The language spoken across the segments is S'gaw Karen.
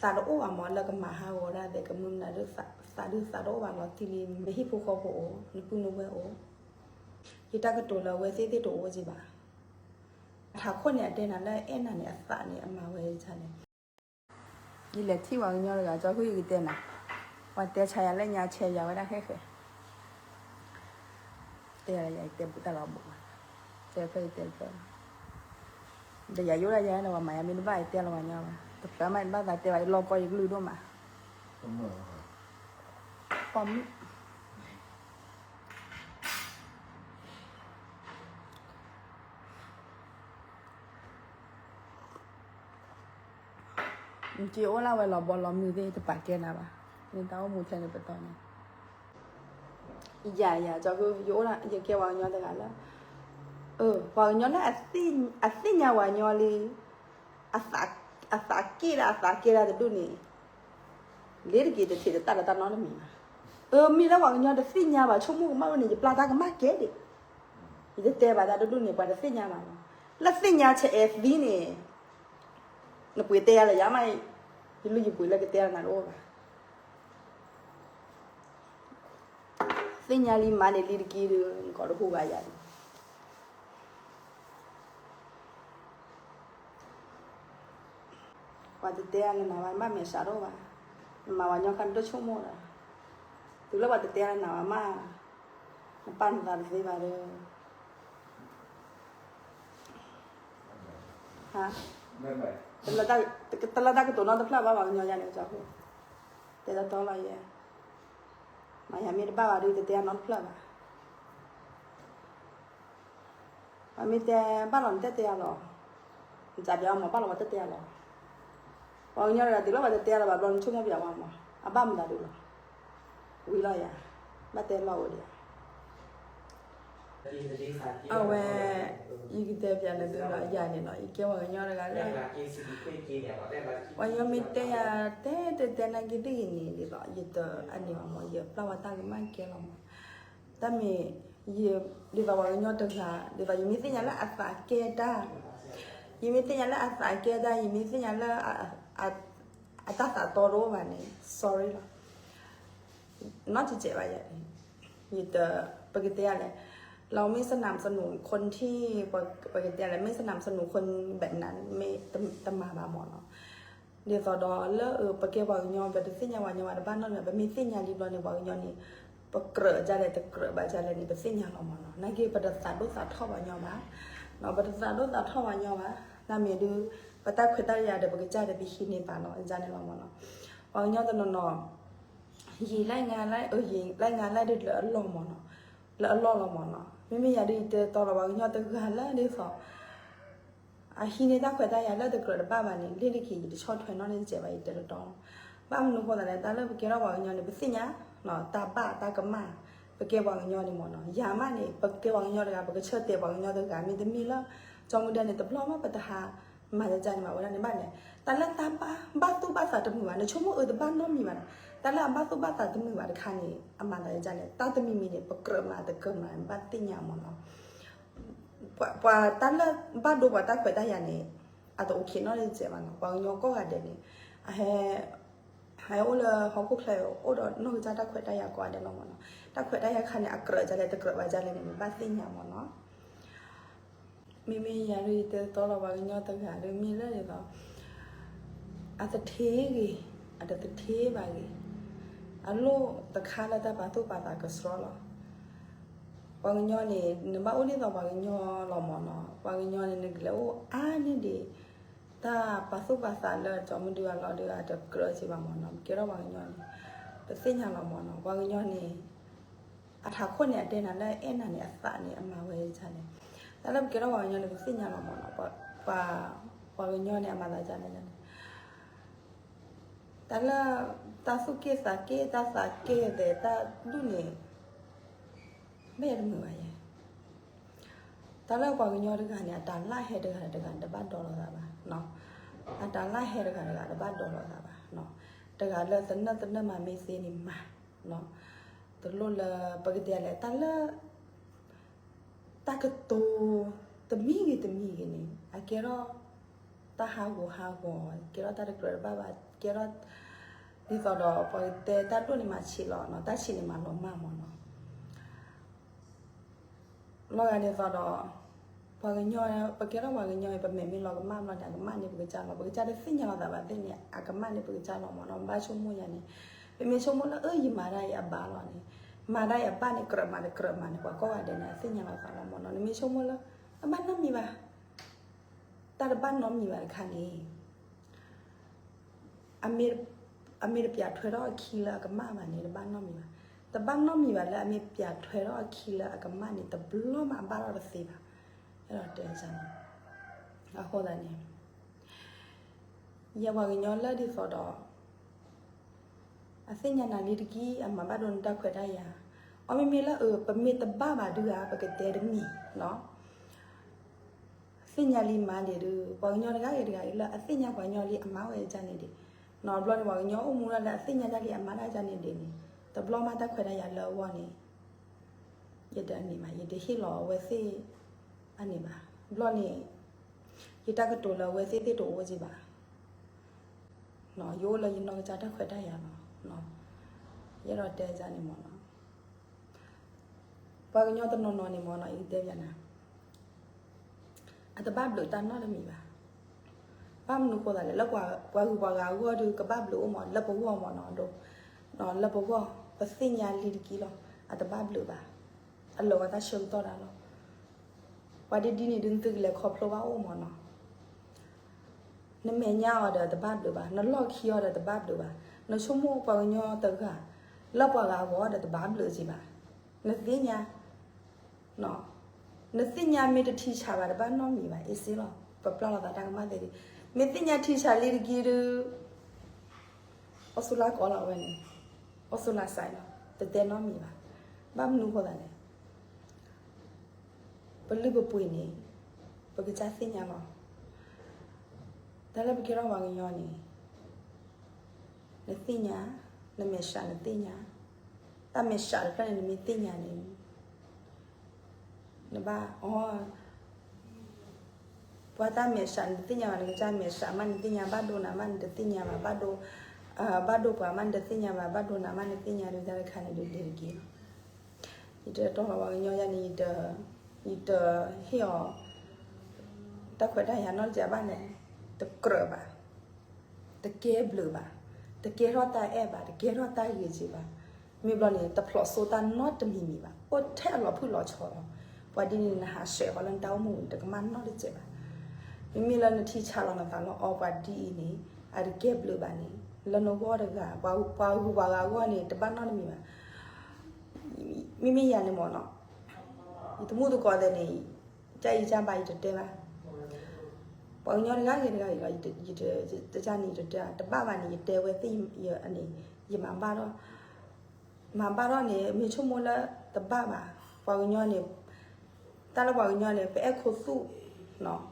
သးတအိၣ်ဘၣ်မး လၢကမၤဟးဂီၤဒၣ်သဲး ကမုၢ်မနုၤဒုး သးဒုးသးတအိၣ်ဘၣ်လီၤတံၢ်လံ နဟံၣ်ဖိဃီဖိအိၣ် နပုၢ်နဝဲၢ်အိၣ် ယတၢ်ကတိၤလၢအဝဲသ့ၣ်သ့ၣ်တအိၣ်က့ဘၣ်. အထးခိၣ်န့ၣ် အတဲနၤလၢအဲၣ်နၤန့ၣ် အသးန့ၣ် အမၤဝဲဒ်လဲၣ်. ယလဲၤထံၣ်ပှၤကညီတဂၤ ကၠီဃုာ် ယကတဲနၤ, ပှၤတဲဆါယၤလၢညါ ဆဲးယၤဝဲဒၣ်ဟဲဃဲ, တဲယၤ ယတဲဘူးတၢ်လီၤဘိးဘၣ်, တဲဖျၢၣ်ယတဲတဖျၢၣ်, ဒီးယၤယအိၣ်ဒၣ်ယၤန့ၣ် ပှၤမၤယၤမ့ၢ်တဘၣ် ယတဲလီၤပှၤညီဘၣ်, တဖျၢၣ်မးတဘၣ်သးတဲဘၣ် ယလီၤကီယကလုၢ်ဒိၣ်မး, ပိာ်မုၣ် နက့ၤအိၣ်လၢဝဲလီၤဘီလီၤမုၢ်သ့ၣ် တပာ်ကဲနၤဘၣ်, နတၢ်အိၣ်မူထဲန့ၣ်ပတီၢ်န့ၣ်, ယၤယၤ ကၠီဃုာ် ယအိၣ်ဒၣ် ယကဲပှၤကညီတဂၤလၢ ပှၤကညီလၢ အသ့ၣ်ညါပှၤကညီလံ, အသးက့ၣ်ဒၣ်အသးကဲဒၣ်တဒူၣ်န့ၣ်, လ့တက့ၤတထံးတတၢ်လၢတၢ်နီတမံၤဘၣ်. အမ့ၢ်လၢပှၤကညီတသ့ၣ်ညါဘၣ် ဆိကမိၣ်ကမၣ်အိၣ်န့ၣ် ယပျၢ်တၢ်ကမၣ်ကဲဒံး, ယတတဲဘၣ်တၢ်တဒူၣ်န့ၣ် ပှၤတသ့ၣ်ညါဘၣ်လီၤ. လၢသ့ၣ်ညါဆဲးအဲၣ်သံန့ၣ်, နပှ့ၤတဲယၤလၢယၤမး, ယလုၢ်ယပှ့ၤလၢကတဲလၢနၤတအိၣ်ဘၣ်. သ့ၣ်ညါလံမၤန့ၢ်လံတက့ၢ်ဒီး နကိးတဟူးဘၣ်ယၤန့ၣ်, ပှၤတတဲလၢနၤဘၣ် နဘၣ်မဲာ်ဆှးတအိၣ်ဘၣ်, နမၤပှၤကညီခါနဒိၣ်ဆိကမိၣ်ဒီး, တုၤလၢပှၤတတဲလၢနၤဘၣ်မး, နပာ်နသးတသ့ဘၣ်ဒီး တလၢတၢ်ကတိၤနီတဖျၢၣ်ဘၣ် ပှၤကညီယၤန့ၣ် ကၠီဃုာ်, တဲတီတီလီၤယဲ, မၤယၤမ့ၢ်တဘၣ်ဘၣ်ဒီး တတဲအနီတဖျၢၣ်ဘၣ်. ပှၤမ့ၢ်တဲဘၣ်လီၤ နတဲတဲယၤလီၤ, နစံးဘၣ်အီၤမး ဘၣ်လီၤ ပှၤတဲတဲယၤလီၤ. ပှၤကညီတဂၤတုၤလၢပှၤတတဲလီၤဘၣ်ဘျီ နဆိကမိၣ်ပျးဝဲမး, အဘၣ်မတၤဒုးလီၤ, ဝံၤလီၤယၤ, ဘၣ်တဲလီၤဝဲဒံး အဝဲ, ယကတဲပျးနသုလီၤ ယၤန့ၣ်လီၤ ယကဲပှၤကညီတဂၤလၢ, ပှၤကညီမ့ၢ်တဲယၤ တဲတဲတဲနာ်က့သ့ၣ်ဂ့ၤန့ၣ်ဒ်သိး ယတအန့ၢ်ဘၣ်မး ယပျၢ်ဝဲတၢ်ကမၣ်ကဲလီၤမး, တၢ်မ့ၢ်, ဒ်သိးပှၤကညီတဂၤ ဒ်သိးယမ့ၢ်သ့ၣ်ညါလၢအသးကဲတၢ်, ယမ့ၢ်သ့ၣ်ညါလၢအသးကဲတၢ် ယမ့ၢ်သ့ၣ်ညါလၢ အတၢ်သးတီတအိၣ်ဘၣ်န့ၣ် sorry လီၤ. နီတစဲးဘၣ်ယၤ, ယတ, ပကတဲလဲၣ်, เราไม่สนับสนุนคนที่, ပကတဲလဲၣ် ไม่สนับสนุนคนแบบนั้น တမၤဘၣ်မးနီၤ. ဒ်သိးဒီးလၢပကဲပှၤကညီ ပတသ့ၣ်ညါပှၤကညီဘၣ်တဘၣ်နီတမံၤ ပမ့ၢ်သ့ၣ်ညါလံဘျီန့ၣ် ပှၤကညီန့ၣ် ပကြၢးဒ်လဲၣ် တကြၢးဘၣ်ဒ်လဲၣ်န့ၣ် ပသ့ၣ်ညါလီၤမးနီၤ. နာ်က့ပတသးဒိၣ်သးထီၣ်ပှၤကညီဘၣ်, ပတသးဒိၣ်သးထီၣ်ပှၤကညီဘၣ်, တၢ်မ့ၢ်ဒုး ပတၢ်ခွဲးတၢ်ယာ်ဒီး ပကစၢ်ဒီးပဟံးန့ၢ်ပာ်လီၤ ဒ်န့ၣ်လီၤမးနီၤ. ပှၤကညီတနီၤနီၤ ယံာ်လၢငါလၢ, ယံာ်လၢငါလၢဒ်လၢအလီၢ်မးနီၤ, လၢအလီၢ်လီၤမးနီၤ. မ့မ့ၢ်ယၤဒ်ယတဲတီလီၤ ပှၤကညီတဂၤလၢဒ်သိး အဟံးန့ၢ်တၢ်ခွဲးတၢ်ယာ်လၢတကြၢးတဘၣ်ဘၣ်န့ၣ် လ့ၣ်တက့ၤ ယတဆီၣ်ထွဲနီတစဲးဘၣ် ယတဲတီတီလီၤ. ဘၣ်မနုၤဃိသးလဲၣ် တၢ်လၢပကဲထီၣ်ပှၤကညီန့ၣ် ပသ့ၣ်ညါ တၢ်ဘၣ်တၢ်ကမၣ်, ပကဲပှၤကညီန့ၣ်မးနီၤ. ယၤမးန့ၣ် ပကဲပှၤကညီတဂၤ ပကဆၢတဲာ်ပှၤကညီတဂၤ မ့တမ့ၢ်လၢ ကၠီမုၢ်ဒဲန့ၣ် တဘျီမး ပတဟးမၤတကန့ၣ်ဘၣ် ဝဲဒၣ်န့ၣ်ဘၣ်န့ၣ် တၢ်လၢတၢ်ဘၣ်သူၣ်ဘၣ်သးတမုာ်ဘၣ် နဆိကမိၣ်အၢတဘၣ်နီတမံၤဘၣ်န့ၣ် တၢ်လၢအဘၣ်သူၣ်ဘၣ်သးတမုာ်ဘၣ်တခါန့ၣ် အမၤသးဒ်လဲၣ် တၢ်တမံၤမံၤန့ၣ် ပကြၢးမၤတကြၢးမၤ ဘၣ်သ့ၣ်ညါမးနီၤ. ပှၤတၢ်လၢဘၣ်ဒိပှၤတၢ်ခွဲးတၢ်ယာ်န့ၣ် အတအိၣ်ခ့နီတစဲးဘၣ်နီၤ. ပှၤကညီကိးဂၤဒဲးန့ၣ် အဟဲ ဟဲအိၣ်လၢဟီၣ်ခိၣ်ချၢ အိၣ်ဒီးနီၢ်ကစၢ်တၢ်ခွဲးတၢ်ယာ်ကိးဂၤဒဲးလီၤမးနီၤ. တၢ်ခွဲးတၢ်ယာ်ခါန့ၣ် အကြၢးဒ်လဲၣ် တကြၢးဘၣ်ဒ်လဲၣ်န့ၣ် ဘၣ်သ့ၣ်ညါမးနီၤ. မ့မ့ၢ်ယၤဒ်ယတဲတီလီၤ ပှၤကညီတဂၤဒီးမ့ၢ်လၢဒ်သိး အတထ့ဂ့ၤ အတတထ့ဘၣ်ဂ့ၤ အလိၣ်တခါလၢတၢ်ပာ်သူၣ်ပာ်သးကဆှီလီၤ. ပှၤကညီန့ၣ် နဘၣ်အိၣ်ဒ်သိးပှၤကညီလီၤမးနီၤ. ပှၤကညီန့ၣ် နကလဲၤအိၣ်အါန့ၢ်ဒံး တၢ်ပာ်သူၣ်ပာ်သးလၢကၠီမုၢ်ဒုအလီၢ်ဒီး အတကြၢးစ့ၢ်ဘၣ်မးနီၤ. ပကဲထီၣ်ပှၤကညီန့ၣ် ပသ့ၣ်ညါလီၤမးနီၤ. ပှၤကညီန့ၣ် အထးခိၣ်န့ၣ် အတဲနၤလၢအဲၣ်နၤန့ၣ် အသးန့ၣ် အမၤဝဲဒ်လဲၣ်. တၢ်လၢပကဲထီၣ်ပှၤကညီန့ၣ် ပသ့ၣ်ညါလီၤမးနီၤ. ပှၤကညီန့ၣ် အမၤသးဒ်လဲၣ်န့ၣ် တၢ်လၢ တၢ်သူၣ်က့ၣ်သးက့ၣ် တၢ်သးက့ၣ်သဲး တၢ်ဒူၣ်န့ၣ် ဘၣ်ယတမုာ်ဘၣ်ယဲ. တၢ်လၢပှၤကညီတဂၤန့ၣ် အတၢ်လၢဟဲတဂၤတဂၤတဘၣ်ဒိးလိာ်သးဘၣ်. အတၢ်လၢဟဲတဂၤတဂၤတဘၣ်ဒိးလိာ်သးဘၣ်. တဂၤလၢသနၢၣ်သနၢၣ်မၤမ့ၢ်သ့န့ၣ်မၤ တလိၣ်လၢ ပကတဲလဲၣ် တၢ်လၢ တၢ်ကတိၤ တမံၤဂ့ၤတမံၤဂ့ၤန့ၣ် အကဲထီၣ် တၢ်ဟးဂူာ်ဟးဂီၤ ကဲထီၣ်တၢ်တကြၢးတဘၣ်ဘၣ် ကဲထီၣ် ဒ်သိးဒီး ပှၤတဲတၢ်ဒိၣ်န့ၣ်မၤဆံးလီၤနီၤ, တၢ်ဆံးန့ၣ်မၤလီၤမၢ်မၢ်နီၤ. လီၤဂာ်ဒ်သိးဒီး ပှၤကညီ ပကဲထီၣ်ပှၤကညီအံၤ ပမဲာ်မ့ၢ်လီၤကမၣ်ဘျီန့ၣ် အကမၣ်န့ၣ်ပကစၢ်လီၤ, ပကစၢ်တသ့ၣ်ညါလီၤသးဘၣ်သ့ၣ်န့ၣ် အကမၣ်န့ၣ်ပကစၢ်လီၤမၢ်နီၤ. ဘၣ်ဆိကမိၣ်ယၤန့ၣ် ပမ့ၢ်ဆိကမိၣ်လၢအၢ ယမၤတၢ်အံၤအဘၣ်လီၤန့ၣ်, မၤတၢ်အံၤအဘၣ်န့ၣ် ကြၢးမၤတကြၢးမၤန့ၣ် ပှၤကိးဂၤဒဲးန့ၣ် အသ့ၣ်ညါလီၤသးလီၤမၢ်နီၤ. နမ့ၢ်ဆိကမိၣ်လၢ တဘၣ်နီတမံၤဘၣ်, တၢ်တဘၣ်နီတမံၤဘၣ်တခါန့ၣ် အမ့ၢ်တပျးထွဲထီၣ်အခံလၢအကမၣ်ဘၣ်န့ၣ် တဘၣ်နီတမံၤဘၣ်. တဘၣ်နီတမံၤဘၣ်လၢအမ့ၢ်ပျးထွဲထီၣ်အခံလၢအကမၣ်န့ၣ် တဘျီမးအဘၣ်ထီၣ်တသ့ဘၣ်. အဲၣ်ဒိးတဲန့ၣ် အဃိသတးန့ၣ် ယဲပှၤကညီလၢဒ်သိးဒီး အသ့ၣ်ညါနၤလံတက့ၢ် အမၤဘၣ်ဒိနတၢ်ခွဲးတၢ်ယာ်, အီ မ့မ့ၢ်လၢအ ပမ့ၢ်တဘၣ်ဘၣ်ဒုဧါ ပကတဲတမံၤနီၤ. သ့ၣ်ညါလံမၤဒံးဒုး ပှၤကညီတဂၤဂ့ၤတဂၤဂ့ၤလၢအသ့ၣ်ညါပှၤကညီလံအမၤဝဲဒ်န့ၣ်ဒံးနီၤ. ဘျီန့ၣ် ပှၤကညီအိၣ်မူဒၣ်လၢအသ့ၣ်ညါဒၣ်လံအမၤဒၣ်ဒ်န့ၣ်ဒံးန့ၣ် တဘျီမးတၢ်ခွဲးတၢ်ယာ်လၢအဂီၢ်န့ၣ် ယတန့ၢ်ဘၣ်, ယတဟ့ၣ်လီၤအဝဲသ့ၣ်အန့ၣ်ဘၣ်. ဘျီန့ၣ် ယတၢ်ကတိၤလၢအဝဲသ့ၣ်သ့ၣ်တအိၣ်က့ဘၣ်. ယအိၣ်လၢယနီၢ်ကစၢ်တၢ်ခွဲးတၢ်ယာ်လီၤ. ယအဲၣ်ဒိးတဲဒ်န့ၣ်မၢ်နီၤ. ပှၤကညီတနီၤနီၤန့ၣ်မၢ်နီၤ ယကတဲဘၣ်နၤ အတဘၣ်ဘျုးတၢ်နီတမံၤဘၣ်. ဘၣ်မနုၤဃိသးလဲၣ်, လၢပှၤဂုၤပှၤဂၤအဂီၢ်ဒုး ကဘၣ်ဘျုးအိၣ်မၢ်, လၢပဂီၢ်မၢ်နီၤ, လၢပဂီၢ် ပသ့ၣ်ညါလံတက့ၢ်လီၤ, အတဘၣ်ဘျုးဘၣ်, အလၢာ်ဝဲတၢ်ဆၢကတီၢ်ဒၣ်လီၤ. ပှၤဒ်ဒ်န့ၣ်ဒုး နသုကလဲၤခီဖျိဘၣ်အိၣ်မၢ်နီၤ. နမဲာ်ညါအီၤဒီးတဘၣ်ဘျုးဘၣ်, နလီၢ်ခံအီၤဒီးတဘၣ်ဘျုးဘၣ်, နဆိကမိၣ်ပှၤကညီတဂၤ လၢပှၤဂၤအဂီၢ်ဒီးတဘၣ်ဘျုးက့ဘၣ်. နသ့ၣ်ညါ နသ့ၣ်ညါမ့ၢ်တထံဆးဘၣ် တဘၣ်နီတမံၤဘၣ်, အ့စ့လီၤ, ပပျၢ်လီၤသးတၢ်ကမၣ်သ့ဒံး. မ့ၢ်သ့ၣ်ညါထံဆးလံတက့ၢ်ဒုး အီစူလါကီးလီၤဝဲန့ၣ်, အီစူလါစဲးလီၤ, တတဲနီတမံၤဘၣ်. ဘၣ်မနုၤဃိသးလဲၣ်, ပလုၢ်ပပှ့ၤန့ၣ် ပကစၢ်သ့ၣ်ညါလီၤ. တၢ်လၢပကဲထီၣ်ပှၤကညီန့ၣ် နသ့ၣ်ညါ, နမဲာ်ဆှးနသ့ၣ်ညါ, တၢ်မဲာ်ဆှးတဖျၢၣ်န့ၣ် နမ့ၢ်သ့ၣ်ညါန့ၣ် နဘၣ်အီ, ပှၤတၢ်မဲာ်ဆှးနတသ့ၣ်ညါဘၣ်, နကစၢ်မဲာ်ဆှးမးနသ့ၣ်ညါ, ဘၣ်ဒိနၤမးနတသ့ၣ်ညါဘၣ်, ဘၣ်ဒိ, ဘၣ်ဒိပှၤမးနတသ့ၣ်ညါဘၣ်, ဘၣ်ဒိနၤမးနသ့ၣ်ညါဒုး တၢ်တခါန့ၣ်ဒုး ဒ်တက့ၢ်လီၤ. ယတတီလီၤပှၤကညီယၤန့ၣ် ယတဟ့ၣ်အီၤ တၢ်ခွဲးတၢ်ယာ်နီတစဲးဘၣ်န့ၣ်, တကြၢးဘၣ်, တကဲဘျုးဘၣ်, တကဲထီၣ်တၢ်အဲၣ်ဘၣ်, တကဲထီၣ်တၢ်ဂ့ၤက့ဘၣ်. မ့ၢ်ဘျီန့ၣ် တဖျိးစိတၢ်နီတမံၤမံၤဘၣ်, အိၣ်ထဲအလီၤဖုၣ်လီၤဆီလီၤ. ပှၤဒ်န့ၣ် နဟးဆှဲးဃီလၢနတၢ်အိၣ်မူန့ၣ် တကမၣ်နီတစဲးဘၣ်. မ့မ့ၢ်လၢနထံဆးလီၤနသးလၢအီၤပှၤဒ်အံၤန့ၣ် အတကဲဘျုးဘၣ်န့ၣ် လၢနဂီၢ်တဂၤ, ပှၤဂုၤပှၤဂၤအဂီၢ်န့ၣ် တဘၣ်နီတမံၤဘၣ်. မ့မ့ၢ်ယၤန့ၣ်မၢ်နီၤ, ယတမူသကိးသဲးန့ၣ် ကအံၤကဘၣ်ယတတဲဘၣ်. ပှၤကညီတဂၤဂ့ၤတဂၤအံၤလီၤ, ယတ, ယတ, ယတန့ၣ်ယတတဲ, တဘၣ်ဘၣ်န့ၣ် ယတဲဝဲသ့ၣ်န့ၣ် ယမၤဘၣ်ထီၣ်, မၤဘၣ်ထီၣ်န့ၣ် မ့ၢ်ဆိကမိၣ်လၢတဘၣ်ဘၣ်. ပှၤကညီန့ၣ်, တၢ်လၢပှၤကညီန့ၣ် ပအဲၣ်ခိသူၣ်,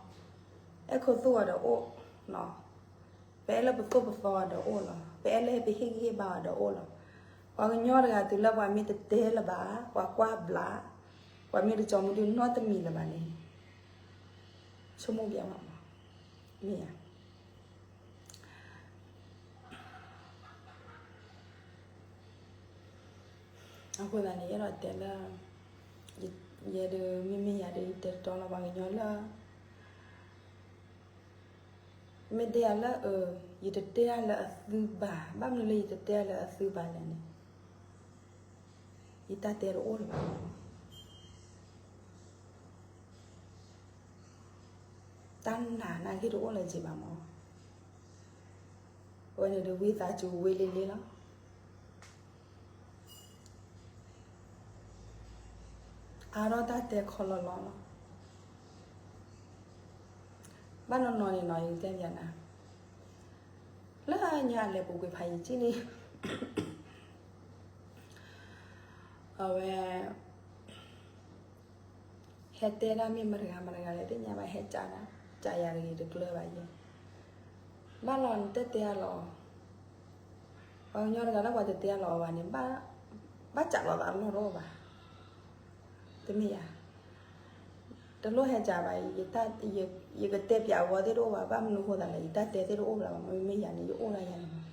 အဲၣ်ခိသူၣ်အီၤဒီးအိၣ်, ပအဲၣ်လၢပသိၣ်ပသီအီၤဒီးအိၣ်လီၤ, ပအဲၣ်လၢပဟ့ၣ်ဂံၢ်ဟ့ၣ်ဘါအီၤဒီးအိၣ်လီၤ. ပှၤကညီတဂၤတုၤလၢပှၤမ့ၢ်တတဲလၢၤဘၣ်, ပှၤကွၢ်ဘျး, ပှၤမ့ၢ်တကၠီမူဒုးနီတမံၤလၢၤဘၣ်န့ၣ် ဆိကမိၣ်ဘၣ်မး, မ့ၢ်ဧါ. အဃိသတးန့ၣ် ယအဲၣ်ဒိးတဲလၢ ယဲဒုး မ့မ့ၢ်ယၤဒုး ယတဲတီလီၤပှၤကညီလၢ မ့ၢ်တဲယၤလၢအ, ယတတဲယၤလၢအသုဘၣ်, ဘၣ်မနုၤလၢယတတဲယၤလၢအသုဘၣ်လဲၣ်န့ၣ်, ယတၢ်တဲတအိၣ်လၢၤဘၣ်. တၢ်နာ်နာ်ဂ့ၢ်တအိၣ်လၢၤက့ဘၣ်မး. အဝဲန့ၣ်ဒီးဝံသးစူၤဝံလံလံလီၤ. အါထီၣ်တၢ်တဲခီလီၤလီၤလီၤ. ဘၣ်နီၢ်နီၢ်န့ၣ်နီၤ ယတဲပျးနၤ, လၢညါအလဲၤပူၤကွံာ်ဖးယံာ်ကံၣ်န့ၣ် အဝဲ ဟဲတဲဒၣ်မ့ၢ်မတၤတဂၤမတၤတဂၤလဲၣ် သ့ၣ်ညါဘၣ် ဟဲကးဒၣ်, ကးယၤတဂ့ၤတကျၢၤဘၣ်ယဲ. ဘၣ်လီၤနတဲတဲအလီၤ, ပှၤကညီတဂၤလၢပှၤတတဲအလီၤအီၤဘၣ်န့ၣ်, ဘၣ်ကးလီၤသးလီၢ်တအိၣ်ဘၣ်. တမ့ၢ်ယၤ, တလိၣ်ဟဲကးဘၣ်, ယကတဲပျးအဂီၢ်သ့ၣ်တအိၣ်ဘၣ်, ဘၣ်မနုၤဃိသးလဲၣ်, ယတၢ်တဲသ့ၣ်တအိၣ်ဘၣ်, မ့မ့ၢ်ယၤန့ၣ် ယအိၣ်ဒၣ်ယၤန့ၣ်မး.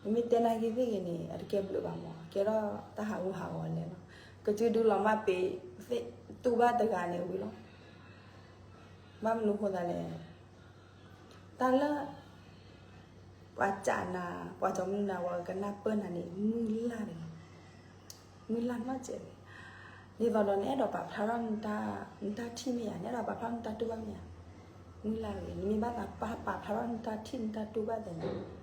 နမ့ၢ်တဲနာ်က့သ့ၣ်ဂ့ၤန့ၣ် အတကဲဘျုးဘၣ်မး, ကဲထီၣ်တၢ်ဟးဂူာ်ဟးဂီၤလဲၣ်လီၤ. ကစုဒုလီၤမၢ်ပ့ၤ တူၢ်ဘၣ်တဂၤန့ၣ်ဝံၤလီၤ. ဘၣ်မနုၤဃိသးလဲၣ်, တၢ်လၢ ပှၤစံးနၤ ပှၤကၠီမနုၤနၤ ပှၤကနၢ်ပၢၢ်နၤန့ၣ် မုၢ်လၢ်တဂ့ၤ, မုၢ်လၢ်နီတစဲးတဂ့ၤ. ဒ်သိးဒီးနအဲၣ်ဒိးပာ်ဖျါထီၣ် နတၢ်ထံၣ်မ့ၢ်ဧါ, နအဲၣ်ဒိးပာ်ဖျါထီၣ်နတၢ်တူၢ်ဘၣ်မ့ၢ်ဧါ, မုၢ်လၢ်တဂ့ၤ. နမ့ၢ်ဘၣ်သးပာ်ဖျါထီၣ်နတၢ်ထံၣ်နတၢ်တူၢ်ဘၣ်သ့ၣ်န့ၣ်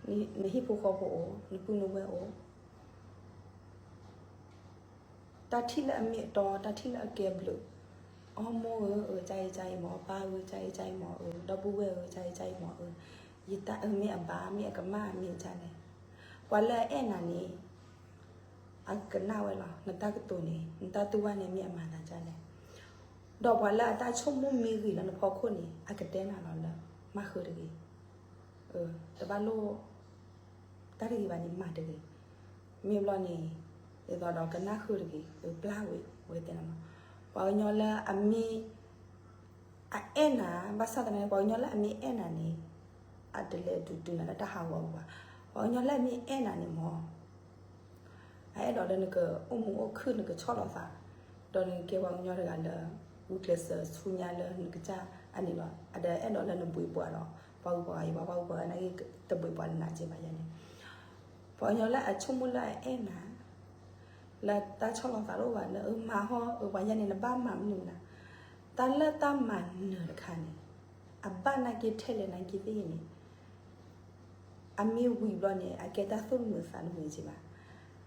နဟံၣ်ဖိဃီဖိအိၣ်, နပုၢ်နဝဲၢ်အိၣ်, တၢ်ထံၣ်လၢအမ့ၢ်အတီ, တၢ်ထံၣ်လၢအကဲဘျုး, အီမိၢ်ဧၢ, အၢ ကအံၤကအံၤမး, ပၢ်ဧၢ, ကအံၤကအံၤမး, အၢ ဒီပုၢ်ဝဲၢ်ဧၢ, ကအံၤကအံၤမး, အၢ ယတၢ်အၢမ့ၢ်အဘၣ် မ့ၢ်အကမၣ် မ့ၢ်ဒ်လဲၣ်. ပှၤလၢအအဲၣ်နၤန့ၣ် အကနၣ်ဝဲလီၤ. နတၢ်ကတိၤန့ၣ် နတၢ်တူၢ်ဘၣ်န့ၣ် မ့ၢ်အမၤသးဒ်လဲၣ်. ဒီးပှၤလၢအတၢ်ဆိကမိၣ်မ့ၢ်ဂ့ၤလၢနဖီခိၣ်န့ၣ် အကတဲနၤလီၤလၢ မၤဃုာ်တဂ့ၤ, တဘၣ်လိၣ် တၢ်တဂ့ၤဘၣ်န့ၣ် မၤတဂ့ၤ. မ့ၢ်ဘျီန့ၣ် ဒ်သိးဒီးကနၣ်ဃုာ်တဂ့ၤ, ပျၢ်ဝဲ, ဝဲတဲနၤလီၤ. ပှၤကညီလၢအမ့ၢ် အအဲၣ်နၤ, ဘၣ်ဆၣ်သနာ်က့ ပှၤကညီလၢအမ့ၢ်အဲၣ်နၤန့ၣ် အတလဲၤဒုးတုၤနၤလၢတၢ်ဟးဂီၤဘၣ်. ပှၤကညီလၢအမ့ၢ်အဲၣ်နၤန့ၣ်မး အအဲၣ်ဒိးလၢနကအိၣ်မုာ်အိၣ်ခုၣ် နကဆီၣ်လီၤသး, ဒီးနကကဲပှၤကညီတဂၤလၢ ဂုာ်ကျဲးစၢးဆူညါလၢနကစၢ်အန့ၣ်လီၤ. အတအဲၣ်ဒိးလၢနဘှံးပှၤဒီး ပှၤဂုၤပှၤဂၤအံၤဘၣ်, ပှၤဂုၤပှၤဂၤနာ်က့ တဘှံးပှၤလၢနၤကဲဘၣ်ယၤန့ၣ်. ပှၤကညီလၢအဆိကမိၣ်လၢအအဲၣ်နၤ လၢတၢ်ဆီၣ်လီၤသးတအိၣ်ဘၣ်လၢ အၢ မၤဟီၣ် အၢ ပှၤယဲန့ၣ် နဘၣ်မၤမနုၤနၤ, တၢ်လၢတၢ်မၤနၢၤတခါန့ၣ် အဘၣ်နာ်က့ထဲလဲၣ်နာ်က့သ့ၣ်ဂ့ၤန့ၣ် အမ့ၢ်ဝံၤဘျီန့ၣ် အကဲတၢ်သူၣ်တမုာ်သးတမုာ်က့ဘၣ်,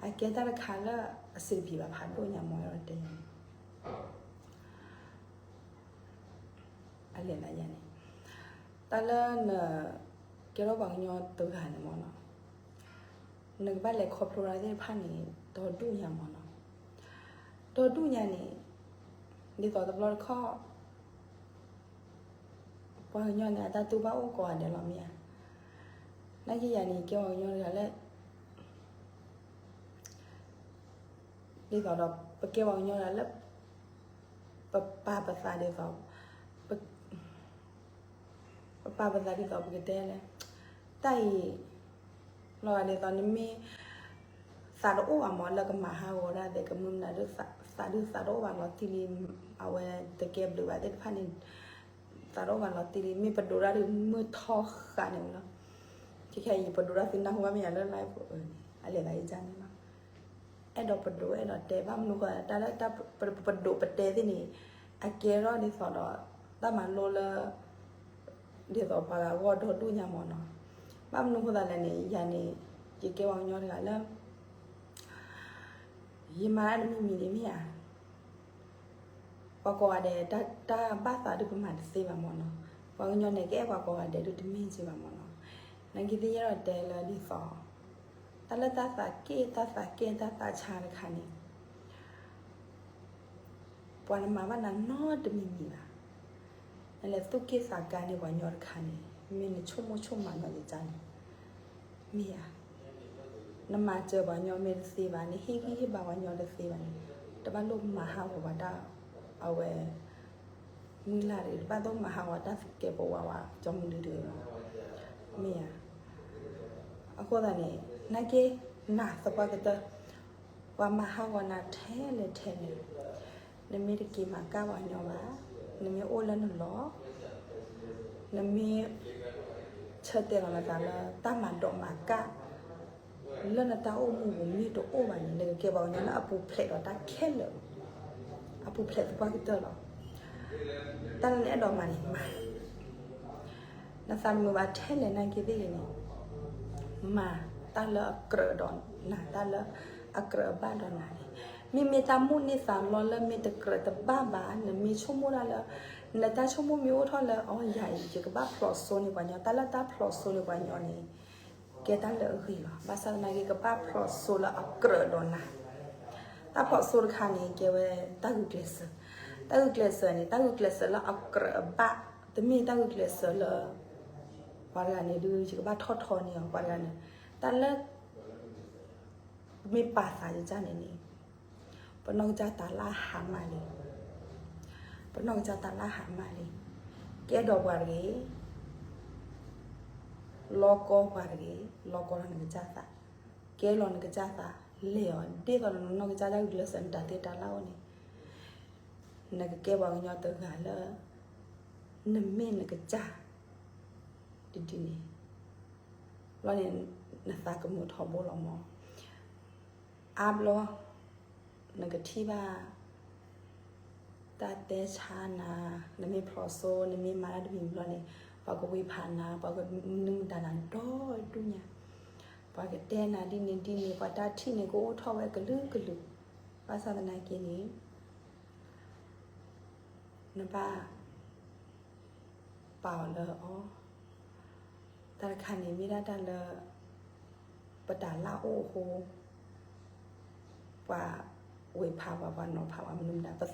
အကဲတၢ်တခါလၢအစံးတပံၤဘၣ်ဖးဒိၣ်ညါမး အဲၣ်ဒိးတဲန့ၣ် အလဲၤလၢယၤန့ၣ်, တၢ်လၢန ကဲထီၣ်ပှၤကညီတဂၤန့ၣ်မးနီၤ, နကဘၣ်လဲၤခီဖျိတၢ်သ့ၣ်တဖၣ်န့ၣ် ဒီဒူၣ်ညါမးနီၤ, ဒီဒူၣ်ညါန့ၣ် ဒ်သိးတဘျီတခီၣ် ပှၤကညီန့ၣ် အတၢ်တူၢ်ဘၣ်အိၣ်ကိးဂၤဒဲးလီၤမ့ၢ်ဧါ, နာ်က့ယၤန့ၣ် ကဲပှၤကညီတဂၤလၢ ဒ်သိးဒီး ပကဲပှၤကညီတဂၤလၢ ပပာ်ပသးဒ်သိး ပပာ်ပသးဒ်သိးပကတဲလဲၣ်, တၢ်အံၤ လီၤဂာ်ဒ်သိးနမ့ၢ် သးတအိၣ်ဘၣ်မးလၢကမၤဟးဂီၤတၢ်သ့ၣ် ကမုၢ်နၤဒုး သးဒုးသးတအိၣ်ဘၣ်လီၤတံၢ်လံ, အဝဲတကဲဘျုးဘၣ်သ့ၣ်တဖၣ်န့ၣ် သးတအိၣ်ဘၣ်လီၤတံၢ်လံ, မ့ၢ်ပဒိးတၢ်ဒုးမုၢ်ထီဃာ်န့ၣ်လီၤ. ခဲခဲအံၤ ပဒိးတၢ်သုနၢ်ဟူဘၣ်မ့ၢ်ယၤလၢ live အန့ၣ် အလဲၤသးအံၤန့ၣ်လီၤ. အဲၣ်ဒိးပဒိးအဲၣ်ဒိးတဲ ဘၣ်မနုၤဃိ တၢ်လၢတၢ်ပဒိးပတဲသ့ၣ်န့ၣ် အကဲထီၣ်ဒ်သိးဒီး တၢ်မၤလိလၢ ဒ်သိးပှၤဂၤဂီၢ်ဒီဒူၣ်ညါမးနီၤ, ဘၣ်မနုၤဃိသးလဲၣ်န့ၣ် ယၤန့ၣ် ယကဲပှၤကညီတဂၤလၢ ယမၤတၢ်တမံၤမံၤန့ၣ်မ့ၢ်ဧါ, ပှၤကိးဂၤဒဲး တၢ်ဘၣ်သးဒုးပမၤတသ့ဘၣ်မးနီၤ, ပှၤကညီန့ၣ် ကအဲၣ်ပှၤကိးဂၤဒဲးဒုးတမ့ၢ်က့ဘၣ်မးနီၤ, နာ်က့သ့ၣ်ညါဒီးတဲလၢဒ်သိး တၢ်လၢတၢ်သးက့ၣ် တၢ်သးက့ၣ် တၢ်သးဆါတခါန့ၣ် ပှၤတမၤဘၣ်နၤနီတမံၤမံၤဘၣ်. နလဲၤသူၣ်က့ၣ်သးကါန့ၢ်ပှၤကညီတခါန့ၣ် မ့ၢ်နဆိကမိၣ်ဆိကမးနီၢ်ယကါန့ၣ် မ့ၢ်ဧါ. နမၤစၢၤပှၤကညီမ့ၢ်တသ့ဘၣ်, နဟ့ၣ်ဂံၢ်ဟ့ၣ်ဘါပှၤကညီတသ့ဘၣ်န့ၣ် တဘၣ်လိၣ်မၤဟးဂီၤပှၤတၢ် အဝဲ မုၢ်လၢ်တဂ့ၤ, တဘၣ်လိၣ်မၤဟးဂီၤတၢ်သကဲးပဝးဝဲ ကၠီမုၢ်ဒုတဂ့ၤမး, မ့ၢ်ဧါ. အဃိသတးန့ၣ် နာ်က့ နၤသပှၢ်ကတၢၢ် ပှၤမၤဟးဂီၤနၤထဲလဲၣ်ထဲလဲၣ်, နမ့ၢ်တက့ၤမၤကၣ်ပှၤကညီဘၣ်, နမ့ၢ်အိၣ်လၢနလီၢ်, နမ့ၢ်ဆၢတဲာ်လီၤနသးလၢတၢ်မၤဒိးမၤကၣ် လၢနတၢ်အိၣ်မူပူၤမ့ၢ်တအိၣ်ဘၣ်န့ၣ် နကကဲပှၤကညီလၢအပူၤဖျဲးဒီးတၢ်ခဲလၢာ်, အပူၤဖျဲးသပှၢ်ကတၢၢ်လီၤ. တၢ်လၢနအဲၣ်ဒိးမၤန့ၣ်မၤ နသးတမုာ်ဘၣ်ထဲလဲၣ်နာ်က့သ့ၣ်ဂ့ၤန့ၣ် မၤတၢ်လၢအကြၢးဒီးနၤ, တၢ်လၢအကြၢးအဘၣ်ဒီးနၤန့ၣ်, မ့မ့ၢ်တၢ်မိၣ်န့ၢ်သးလီလၢမ့ၢ်တကြၢးတဘၣ်ဘၣ်, နမ့ၢ်ဆိကမိၣ်တၢ်လၢ နတၢ်ဆိကမိၣ်မ့ၢ်အိၣ်ထီၣ်လၢ အီ ယၤအံၤ ယကဘၣ်ဖျိးစိန့ၢ်ပှၤကညီ, တၢ်လၢတၢ်ဖျိးစိန့ၢ်ပှၤကညီန့ၣ် ကဲတၢ်လၢအဂ့ၤလီၤ. ဘၣ်ဆၣ်သနာ်က့ ကဘၣ်ဖျိးစိလၢအကြၢးဒီးနၤ. တၢ်ဖျိးစိတခါန့ၣ် ကဲဝဲတၢ်ဂုာ်ကျဲးစၢး, တၢ်ဂုာ်ကျဲးစၢးန့ၣ် တၢ်ဂုာ်ကျဲးစၢးလၢအကြၢးအဘၣ်, တမ့ၢ်တၢ်ဂုာ်ကျဲးစၢးလၢ ပှၤတဂၤန့ၣ်ဒုး ယကဘၣ်ထီၣ်ထီန့ၢ်အီၤ, ပှၤတဂၤန့ၣ် တၢ်လၢ မ့ၢ်ပာ်သးယကစၢ်န့ၣ်န့ၣ် ပနီၢ်ကစၢ်တၢ်လၢဟါမၢ်လံ, ပနီၢ်ကစၢ်တၢ်လၢဟါမၢ်လံ, ကဲဒီးပှၤတဂ့ၤ လီကီပှၤတဂ့ၤ, လီကီဒီးနကစၢ်သး, ကဲလီၤနကစၢ်သး, လဲၤအီၤဒ်သိးဒီးနနီၢ်ကစၢ်တၢ်ဂုာ်ကျဲးစၢး နတၢ်သ့တၢ်လၢ်အိၣ်န့ၣ်, နကကဲပှၤကညီတဂၤလၢ နမ့ၢ်နကစၢ် ဒ်ဒ်န့ၣ် ဘျီန့ၣ် နသးကမုာ်ထီဘိလီၤမး. အါဘျီ နကထံၣ်ဘၣ် တၢ်တဲဆါနၤ, နမ့ၢ်ဖျိးစိ နမ့ၢ်မၤတၢ်တမံၤဘျီန့ၣ် ပှၤကဝ့ၤဖးနၤ, ပှၤကမနုၤမတၤနၤဒီဒူၣ်ညါ, ပှၤကတဲနၤဒ်န့ၣ်ဒ်န့ၣ်, ပှၤတၢ်ထံၣ်န့ၣ်ကအိၣ်ထီၣ်ဝဲကလုာ်ကလုာ်, ဘၣ်ဆၣ်သနာ်က့န့ၣ် နဘၣ် ပာ်အီၤလၢအီၤ, တၢ်တခါန့ၣ် မ့ၢ်ဒၣ်တၢ်လၢ ပတၢ်လၢ်အိၣ်အဃိ, ပှၤဝ့ၤဖးပှၤ, ပှၤနီၤဖးပှၤမနုၤမတၤ,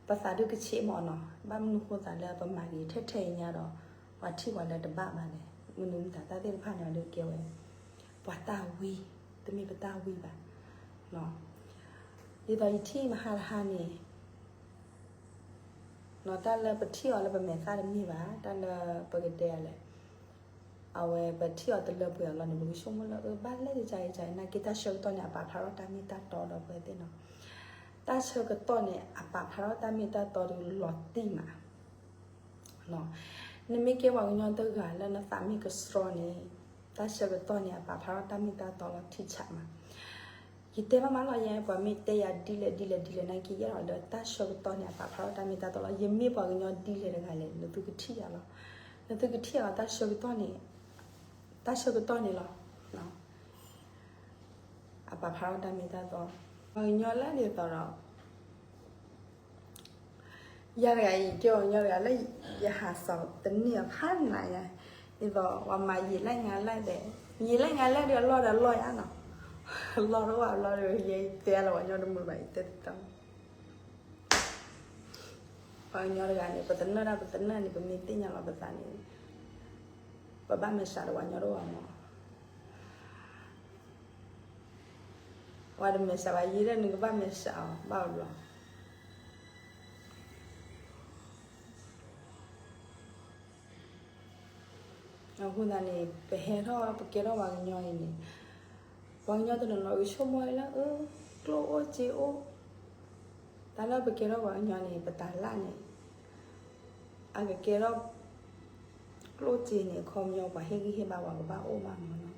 ပသးဒုးကဆ့းမးနီၤ, ဘၣ်မနုၤဃိသးလၢပမၤဂ့ၤထဲထဲအံၤညါဒီး ပှၤထံၣ်ပှၤလၢတဘၣ်ဘၣ်လဲၣ်, မနုၤမတၤ တၢ်သ့ၣ်တဖၣ်န့ၣ်ဒီးကဲဝဲ ပှၤတၢ်ဝံ, တမ့ၢ်ပတၢ်ဝံဘၣ်. ဒ်သိးယထံၣ်မဟါတဟါန့ၣ် နီၤ တၢ်လၢပထံၣ်အီၤလၢပမဲာ်သၣ်တမ့ၢ်ဘၣ်, တၢ်လၢပကတဲလဲၣ်, အဝဲပထံၣ်အီၤတလၢပှဲၤအလီၢ်န့ၣ် ပကဆိကမိၣ်လၢ အၢ ဘၣ်လဲၣ်ကကဲကဲ နာ်က့တၢ်ဆၢကတီၢ်န့ၣ် အပာ်ဖျါထီၣ်တၢ်မ့ၢ်တၢ်တီဒီးပဝဲသ့ၣ်နီၤ, တၢ်ဆၢကတီၢ်န့ၣ် အပာ်ဖျါထီၣ်တၢ်မ့ၢ်တၢ်တီဒီးလီၤတံၢ်မး နမ့ၢ်ကဲပှၤကညီတဂၤလၢနသးမ့ၢ်ကဆှီန့ၣ်, တၢ်ဆၢကတီၢ်န့ၣ် အပာ်ဖျါထီၣ်တၢ်မ့ၢ်တၢ်တီလီၤထံဆးမး. ယတဲဘၣ်မးလီၤယဲ ပှၤမ့ၢ်တဲယၤဒ်လဲၣ်ဒ်လဲၣ်ဒ်လဲၣ်နာ်က့ ယအဲၣ်ဒိးလၢတၢ်ဆၢကတီၢ်န့ၣ် အပာ်ဖျါထီၣ်တၢ်မ့ၢ်တၢ်တီလီၤ. ယမ့ၢ်ပှၤကညီဒ်လဲၣ်တဂၤလဲၣ် နသုကထံၣ်ယၤလီၤ. နသုကထံၣ်ယၤလီၤ တၢ်ဆၢကတီၢ်န့ၣ်, တၢ်ဆၢကတီၢ်န့ၣ်လီၤ. အပာ်ဖျါထီၣ်တၢ်မ့ၢ်တၢ်တီ, ပှၤကညီလၢဒ်သိးဒီး ယၤတဂၤအံၤ ကဲပှၤကညီတဂၤလၢယဟးစီၤတန့ၢ်အဖးနးယၤ, ဒ်သိးပှၤမၤယံာ်လၢညါလၢဒဲး, ယံာ်လၢညါလၢဒဲးအလီၢ်ဒီးအလီၢ်ယၤနီၤ, အလီၢ်တအိၣ်အလီၢ်ဒီး ယတဲလီၤပှၤကညီတမုာ်ဘၣ် ယတဲတတီၤ ပှၤကညီတဂၤန့ၣ် ပသနၢၣ်ဒၣ်ပသနၢၣ်န့ၣ် ပမ့ၢ်သ့ၣ်ညါလီၤပသးန့ၣ် ပဘၣ်မဲာ်ဆှးဒီးပှၤကညီတအိၣ်ဘၣ်မး, ပှၤတမဲာ်ဆှးဘၣ်ယဲဒီး နကဘၣ်မဲာ်ဆှးအီၤဘၣ်အဘျီ အဃိသတးန့ၣ် ပဟဲထီၣ်ပကဲထီၣ်ပှၤကညီအံၤန့ၣ်, ပှၤကညီတနီၤနီၤ ကဆိကမိၣ်ဝဲလၢ အၢ ကျိၣ်အိၣ်စ့အိၣ်, တၢ်လၢပကဲထီၣ်ပှၤကညီန့ၣ် ပတၢ်လၢ်န့ၣ် အကကဲထီၣ် ကျိၣ်စ့န့ၣ် အခီပညီ ပှၤဟ့ၣ်ဂံၢ်ဟ့ၣ်ဘါပှၤကဘၣ်အိၣ်ဘၣ်မးနီၤ,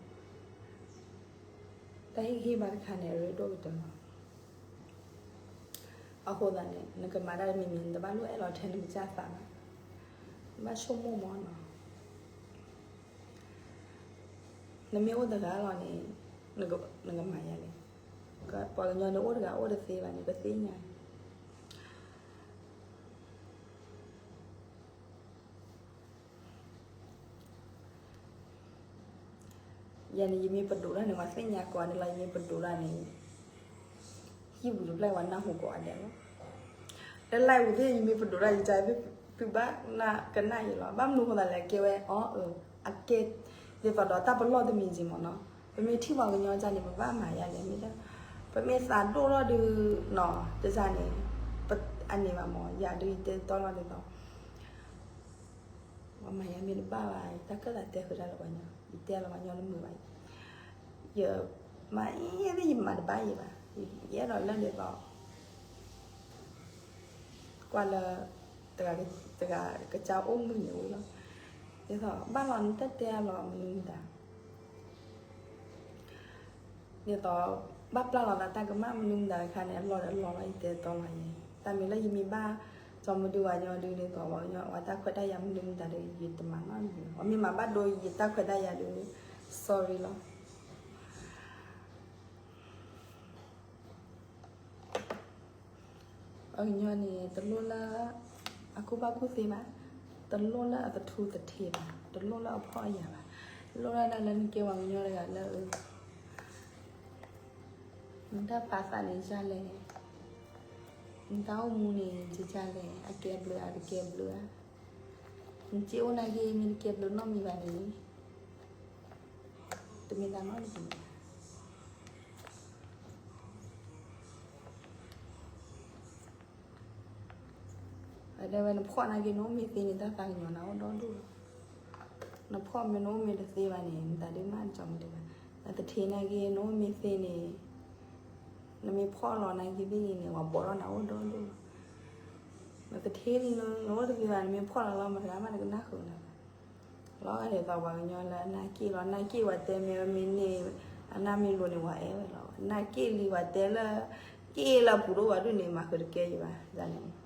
တၢ်ဟ့ၣ်ဂံၢ်ဟ့ၣ်ဘါတခါန့ၣ် အရ့ဒိၣ်ကတၢၢ်လီၤ. အဃိသတးန့ၣ် နကမၤတၢ်တမံၤမံၤ နတဘၣ်လိၣ်အဲၣ်လီၤထဲနကစၢ်သးဘၣ်, နဘၣ်ဆိကမိၣ်မးနီၤ, နမ့ၢ်အိၣ်တဂၤလီၤန့ၣ် နကမၤယၤလဲၣ်, ပှၤကညီန့ၣ်အိၣ်တဂၤအိၣ်တသ့ဘၣ်န့ၣ် ပသ့ၣ်ညါ ယၤန့ၣ် ယမ့ၢ်ပဒိးတၢ်န့ၣ် ပှၤသ့ၣ်ညါကိးဂၤဒဲးလီၤ, ယမ့ၢ်ပဒိးတၢ်န့ၣ် ဟံၣ်ပူၤတဖျၢၣ် ပှၤနၢ်ဟူကိးဂၤဒဲးလီၤ, လၢ live ပူၤသ့ၣ် ယမ့ၢ်ပဒိးတၢ် ယက သုဘၣ်ကနၣ်ယၤလီၤ, ဘၣ်မနုၤဃိသးလဲၣ် ကဲဝဲအီၤ အကဲ ဒ်သိးဒီးတၢ်ပလီၢ်တမံၤက့ၤမးနီၤ, ပမ့ၢ်ထံၣ်ပှၤကညီကန့ၣ် ပဘၣ်မၤယၤလဲၣ်, မ့ၢ် ပမ့ၢ်သးဒိၣ်ထီၣ်ဒုးနီၤ တစၢ်န့ၣ် အန့ၣ်ဘၣ်မး, ယၤဒုးယတဲတီလီၤဒ်သိး ပှၤမၤယၤမ့ၢ်တဘၣ်ဘၣ် တၢ်ကၢၣ်သးတဲဃုာ်တၢ်လၢပှၤညီ, ယတဲလီၤပှၤညီတမုာ်ဘၣ်, ယမၤအံၤသ့ၣ် ယမၤတဘၣ်ယံၤဘၣ်, ယအဲၣ်ဒိးလၢဒ်သိး ကွၢ်လၢ တဂၤကစၢ်အိၣ်မုာ်န့ၣ်ဝံၤလီၤ, ဒ်သိး ဘၣ်လီၤနတၢ်တဲအလီၤ မနုၤမတၤ ဒ်သိး ဘၣ်ပျၢ်လီၤသးတၢ်ကမၣ်မနုၤမတၤတခါန့ၣ် အလီၢ်ဒီးအလီၢ်လီၤ ယတဲတီလီၤယဲ, တၢ်မ့ၢ်လၢယမ့ၢ်ဘၣ် စီၤမဒုဝဲညီဒုးဒ်သိး ပှၤကညီ ပှၤတၢ်ခွဲးတၢ်ယာ်မနုၤမတၤဒီး ယတမၤနီတမံၤ, ပှၤမ့ၢ်မၤဘၣ်ဒိယတၢ်ခွဲးတၢ်ယာ်ဒုး sorry လီၤ. ပှၤကညီန့ၣ် တလိၣ်လၢ အကူၣ်ဘၣ်ကူၣ်သ့ဘၣ်, တလိၣ်လၢအသထူသထ့ဘၣ်, တလိၣ်လၢအဖှီၣ်အယာ်ဘၣ်, လိၣ်လၢဒၣ်လၢနကဲပှၤကညီတဂၤလၢ နတၢ်ပာ်သးန့ၣ်ဒ်လဲၣ်, နတၢ်အိၣ်မူန့ၣ်ဒ်လဲၣ်, အကဲဘျုးဧါ တကဲဘျုးဧါ, နစ့အိၣ်နာ်က့ မ့ၢ်တကဲဘျုးနီတမံၤဘၣ်န့ၣ် တမ့ၢ်တၢ်နီတမံၤဘၣ်. အတဲဝဲနဖှီၣ်နာ်က့ နအိၣ်မ့ၢ်သ့န့ၣ် တၢ်သးကညီၤနၤအိၣ်ဒီဒူၣ်လီၤ. နဖှီၣ်မ့ၢ်နအိၣ်မ့ၢ်တသ့ဘၣ်န့ၣ် နသးဒ့မးတကီမ့ၢ်တဘၣ်. နသထ့နာ်က့ နအိၣ်မ့ၢ်သ့န့ၣ် နမ့ၢ်ဖှီၣ်လီၤနာ်က့သ့ၣ်ဂ့ၤန့ၣ် ပှၤဘီထီၣ်နၤအိၣ်ဒီဒိၣ်လီၤ. နသထ့ နအိၣ်တသ့ဘၣ် နမ့ၢ်ဖှီၣ်လီၤလီၤ မတၤတဂၤမးတကနၣ်ဃုာ်နၤဘၣ်. လီၤဂာ်ဒ်သိးပှၤကညီလၢအနၢ်က့ၣ်လီၤ နၢ်က့ၣ်ပှၤတဲမ့ၢ်မ့ၢ်န့ၣ် အနၢ်မ့ၢ်လိၤန့ၣ် ပှၤအဲၣ်ဝဲလီၤ. နၢ်က့ၣ်လံပှၤတဲလၢ က့ၣ်လၢအပူၤတအိၣ်ဘၣ်ဒုၣ်န့ၣ် မၤဃုာ်တကဲယဘၣ်န့ၣ်